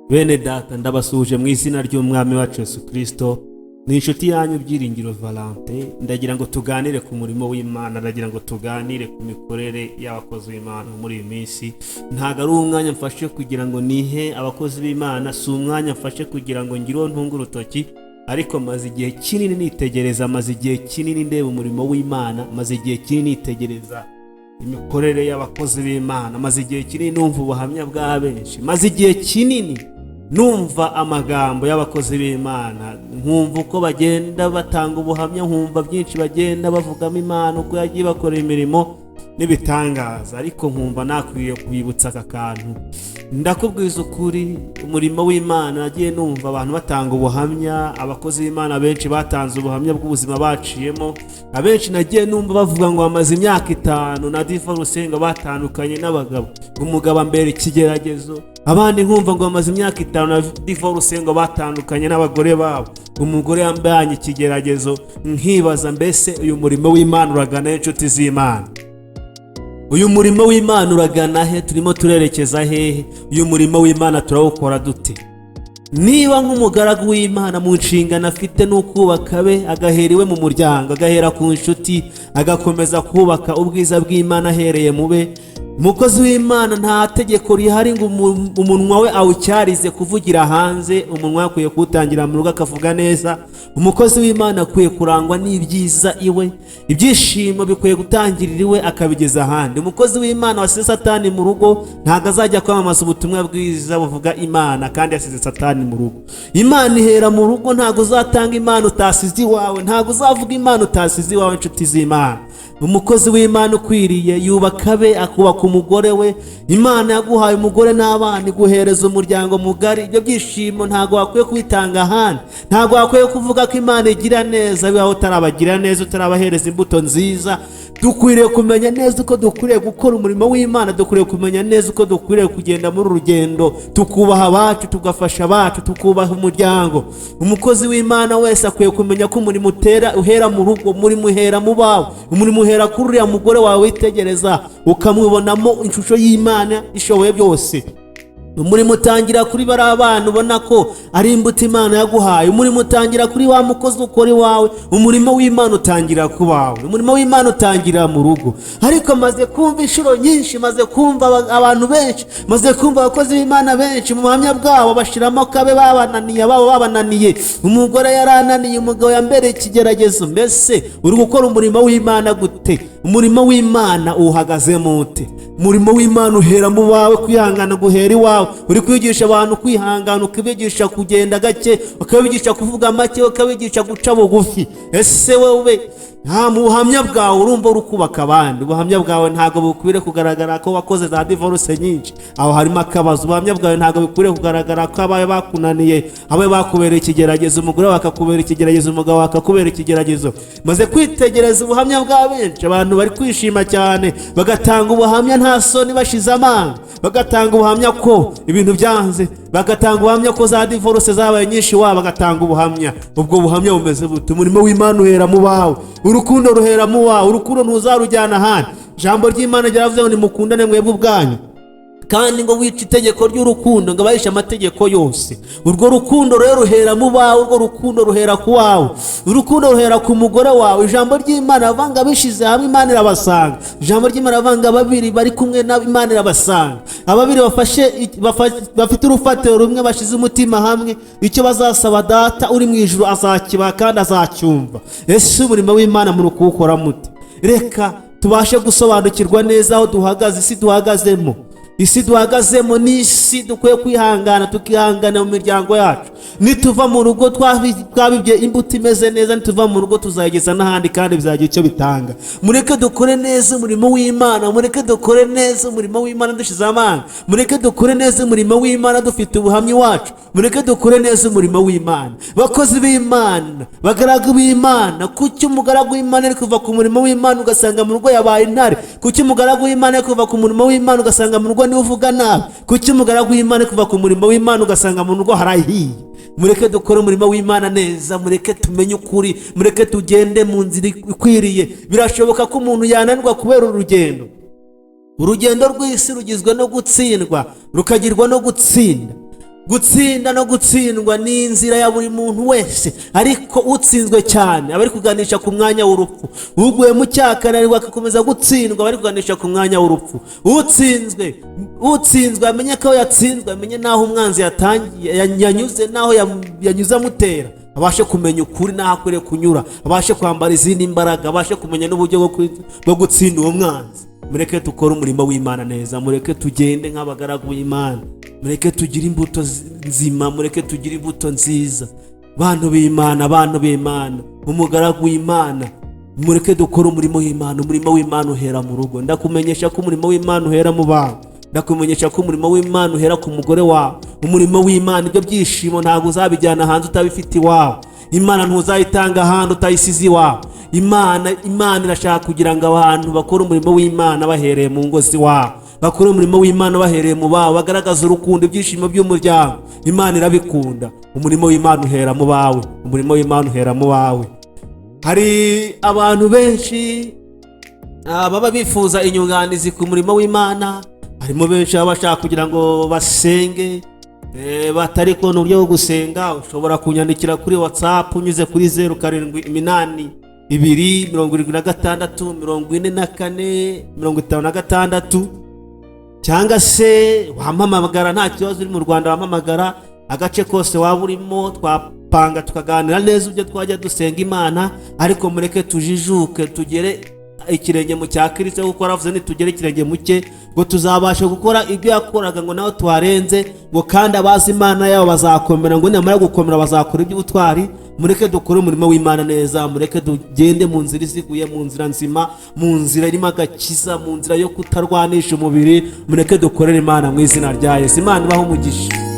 Bene data, ndabasuhuje mu izina ry'Umwami wacu Yesu Kirisito. Ni inshuti yanyu Byiringiro Valante. Ndagira ngo tuganire ku murimo w'Imana, ndagira ngo tuganire ku mikorere y'abakozi b'Imana muri iyi minsi. Ntabwo ari umwanya mfashe kugira ngo nihe abakozi b'Imana, si umwanya mfashe kugira ngo ngire uwo ntunge urutoki, ariko maze igihe kinini nitegereza, maze igihe kinini ndeba umurimo w'Imana, maze igihe kinini nitegereza imikorere y'abakozi b'Imana, maze igihe kinini numva ubuhamya bwa benshi, maze igihe kinini numva amagambo y'abakozi b'Imana, nkumva uko bagenda batanga ubuhamya, nkumva byinshi bagenda bavugamo Imana, uko yagiye bakorera imirimo n'ibitangaza, ariko nkumva nakwiye kubibutsa aka kantu. Ndakubwiza ukuri, umurimo w'Imana, nagiye numva abantu batanga ubuhamya. Abakozi b'Imana benshi batanze ubuhamya bw'ubuzima baciyemo. Abenshi nagiye numva bavuga ngo bamaze imyaka 5 na divorce, ngo batandukanye n'abagabo, ngo umugabo ambera ikigeragezo. Abandi nkumva ngo bamaze imyaka 5 na divorce, ngo batandukanye n'abagore babo, umugore yambanye ikigeragezo. Nkibaza, mbese uyu murimo w'Imana uragana he, inshuti z'Imana? Uyu murimo w'Imana uragana he? Turimo turerekeza hehe? Uyu murimo w'Imana turawukora dute? Niba nk'umugaragu w'Imana mu nshingano afite ni ukubaka be, agahera iwe mu muryango, agahera ku nshuti, agakomeza kubaka ubwiza bw'Imana ahereye mu be. Umukozi w'Imana, nta tegeko rihari ngo umunwa we awucyarize kuvugira hanze. Umunwa we akwiye kuwutangira mu rugo, akavuga neza. Umukozi w'Imana akwiye kurangwa n'ibyiza iwe, ibyishimo bikwiye gutangirira iwe akabigeza ahandi. Umukozi w'Imana wasize Satani mu rugo ntabwo azajya kwamamaza ubutumwa bwiza buvuga Imana kandi yasize Satani mu rugo. Imana ihera mu rugo. Ntabwo uzatanga Imana utasize iwawe, ntabwo uzavuga Imana utasize iwawe. Inshuti z'Imana, umukozi w'Imana ukwiriye yubaka abe, akubaka umugore we. Imana yaguhaye umugore n'abana, iguhereza umuryango mugari. Ibyo byishimo ntabwo wakwiye kubitanga ahandi, ntabwo wakwiye kuvuga ko Imana igira neza bibaho utarabagira neza, utarabahereza imbuto nziza. Dukwiriye kumenya neza uko dukwiriye gukora umurimo w'Imana, dukwiriye kumenya neza uko dukwiriye kugenda muri uru rugendo, tukubaha abacu, tugafasha abacu, tukubaha umuryango. Umukozi w'Imana wese akwiye kumenya ko umurimo utera uhera mu rugo, umurimo uhera mu bawe, umurimo uhera kuri uriya mugore wawe witegereza ukamubonamo ishusho y'Imana ishoboye byose. Umurimo utangira kuri bariya bana ubona ko ari imbuto Imana yaguhaye. Umurimo utangira kuri wa mukozi ukora iwawe. Umurimo w'Imana utangira ku bawe, umurimo w'Imana utangira mu rugo. Ariko maze kumva inshuro nyinshi, maze kumva abantu benshi, maze kumva abakozi b'Imana benshi mu buhamya bwabo bashiramo kabe babananiye, ababo babananiye, umugore yarananiye, umugabo yambereye ikigeragezo. Mbese uri gukora umurimo w'Imana gute? Umurimo w'Imana uwuhagazemo ute? Umurimo w'Imana uhera mu bawe, kwihangana guhera iwawe. Uri kwigisha abantu kwihangana, ukabigisha kugenda gake, ukabigisha kuvuga make, ukabigisha guca bugufi. Ese wowe nta mu buhamya bwawe urumva uri kubaka abandi? Ubuhamya bwawe ntabwo bukwiriye kugaragara ko wakoze za divorce nyinshi, aho harimo akabazo. Ubuhamya bwawe ntabwo bukwiriye kugaragara ko abawe bakunaniye, abawe bakubereye ikigeragezo, umugore wawe akakubera ikigeragezo, umugabo wawe akakubera ikigeragezo. Maze kwitegereza ubuhamya bwa benshi, abantu bari kwishima cyane, bagatanga ubuhamya nta soni, bashize amanga, bagatanga ubuhamya ko ibintu byanze, bagatanga ubuhamya ko za divorce zabaye nyinshi wabo, bagatanga ubuhamya. Ubwo buhamya bumeze bute? Umurimo w'Imana uhera mu bawe, urukundo ruhera mu wawe, urukundo ntuzarujyana ahandi. Ijambo ry'Imana ryaravuze ngo nimukundane mwebwe ubwanyu, kandi ngo wice itegeko ry'urukundo ngo abahishe amategeko yose. Urwo rukundo rero ruhera mu bawe, urwo rukundo ruhera ku wawe, urukundo ruhera ku mugore wawe. Ijambo ry'Imana rivuga abishyize hamwe Imana irabasanga. Ijambo ry'Imana rivuga babiri bari kumwe na Imana irabasanga. Ababiri bafite urufatiro rumwe, bashize umutima hamwe, icyo bazasaba Data uri mu ijuru azakibaha kandi azacyumva. Ese umurimo w'Imana muri kuwukora mute? Reka tubashe gusobanukirwa neza aho duhagaze, isi duhagazemo. Isi duhagazemo ni isi dukwiye kwihangana, tukihangana mu miryango yacu. Nituva mu rugo twabibye imbuto imeze neza, nituva mu rugo tuzayigeza n'ahandi kandi bizagira icyo bitanga. Mureke dukore neza umurimo w'Imana, mureke dukore neza umurimo w'Imana dushize amanga, mureke dukore neza umurimo w'Imana dufite ubuhamya iwacu, mureke dukore neza umurimo w'Imana. Bakozi b'Imana, bagaragu b'Imana, kuki umugaragu w'Imana ari kuva ku murimo w'Imana ugasanga mu rugo yabaye intare? Kuki umugaragu w'Imana ari kuva ku murimo w'Imana ugasanga mu rugo niwe uvuga nabi? Kuki umugaragu w'Imana ari kuva ku murimo w'Imana ugasanga mu rugo harahiye? Mureke dukore umurimo w'Imana neza, mureke tumenye ukuri, mureke tugende mu nzira ikwiriye. Birashoboka ko umuntu yananirwa kubera urugendo. Urugendo rw'isi rugizwe no gutsindwa, rukagirwa no gutsinda. Gutsinda no gutsindwa ni inzira ya buri muntu wese, ariko utsinzwe cyane aba ari kuganisha ku mwanya w'urupfu. Uguye mu cyaha akananirwa agakomeza gutsindwa, aba ari kuganisha ku mwanya w'urupfu. Utsinzwe amenye ko yatsinzwe, amenye n'aho umwanzi yatangiye, yanyuze, n'aho yanyuze amutera, abashe kumenya ukuri n'aho akwiriye kunyura, abashe kwambara izindi mbaraga, abashe kumenya n'uburyo bwo gutsinda uwo mwanzi. Mureke dukore umurimo w'Imana neza, mureke tugende nk'abagaragu b'Imana, mureke tugire imbuto nzima, mureke tugire imbuto nziza. Bantu b'Imana, bantu b'Imana, umugaragu w'Imana, mureke dukore umurimo w'Imana. Umurimo w'Imana uhera mu rugo. Ndakumenyesha ko umurimo w'Imana uhera mu bantu. Ndakumenyesha ko umurimo w'Imana uhera ku mugore wawe. Umurimo w'Imana, ibyo byishimo ntabwo uzabijyana hanze utabifite iwawe. Imana ntuzayitanga ahandi utayisize iwawe. Imana irashaka kugira ngo abantu bakore umurimo w'Imana bahereye mu ngo z'iwabo, bakore umurimo w'Imana bahereye mu babo, bagaragaza urukundo, ibyishimo by'umuryango. Imana irabikunda. Umurimo w'Imana uhera mu bawe, umurimo w'Imana uhera mu bawe. Hari abantu benshi baba bifuza inyunganizi ku murimo w'Imana. Harimo benshi baba bashaka kugira ngo basenge, batari kubona uburyo bwo gusenga. Ushobora kunyandikira kuri WhatsApp unyuze kuri 0782 76 44 56, cyangwa se wampamagara nta kibazo. Uri mu Rwanda wampamagara, agace kose waba urimo twapanga tukaganira neza ibyo twajya dusenga Imana. Ariko mureke tujijuke, tugere ikirenge mu cya Kirisito, kuko yaravuze nitugere ikirenge mu cye ngo tuzabasha gukora ibyo yakoraga, ngo nawe tuharenze, ngo kandi abazi Imana yabo bazakomera, ngo namara gukomera bazakora iby'ubutwari. Mureke dukore umurimo w'Imana neza, mureke tugende mu nzira iziguye, mu nzira nzima, mu nzira irimo agakiza, mu nzira yo kutarwanisha umubiri. Mureke dukorere Imana mu izina rya Yesu. Imana ibahe umugisha.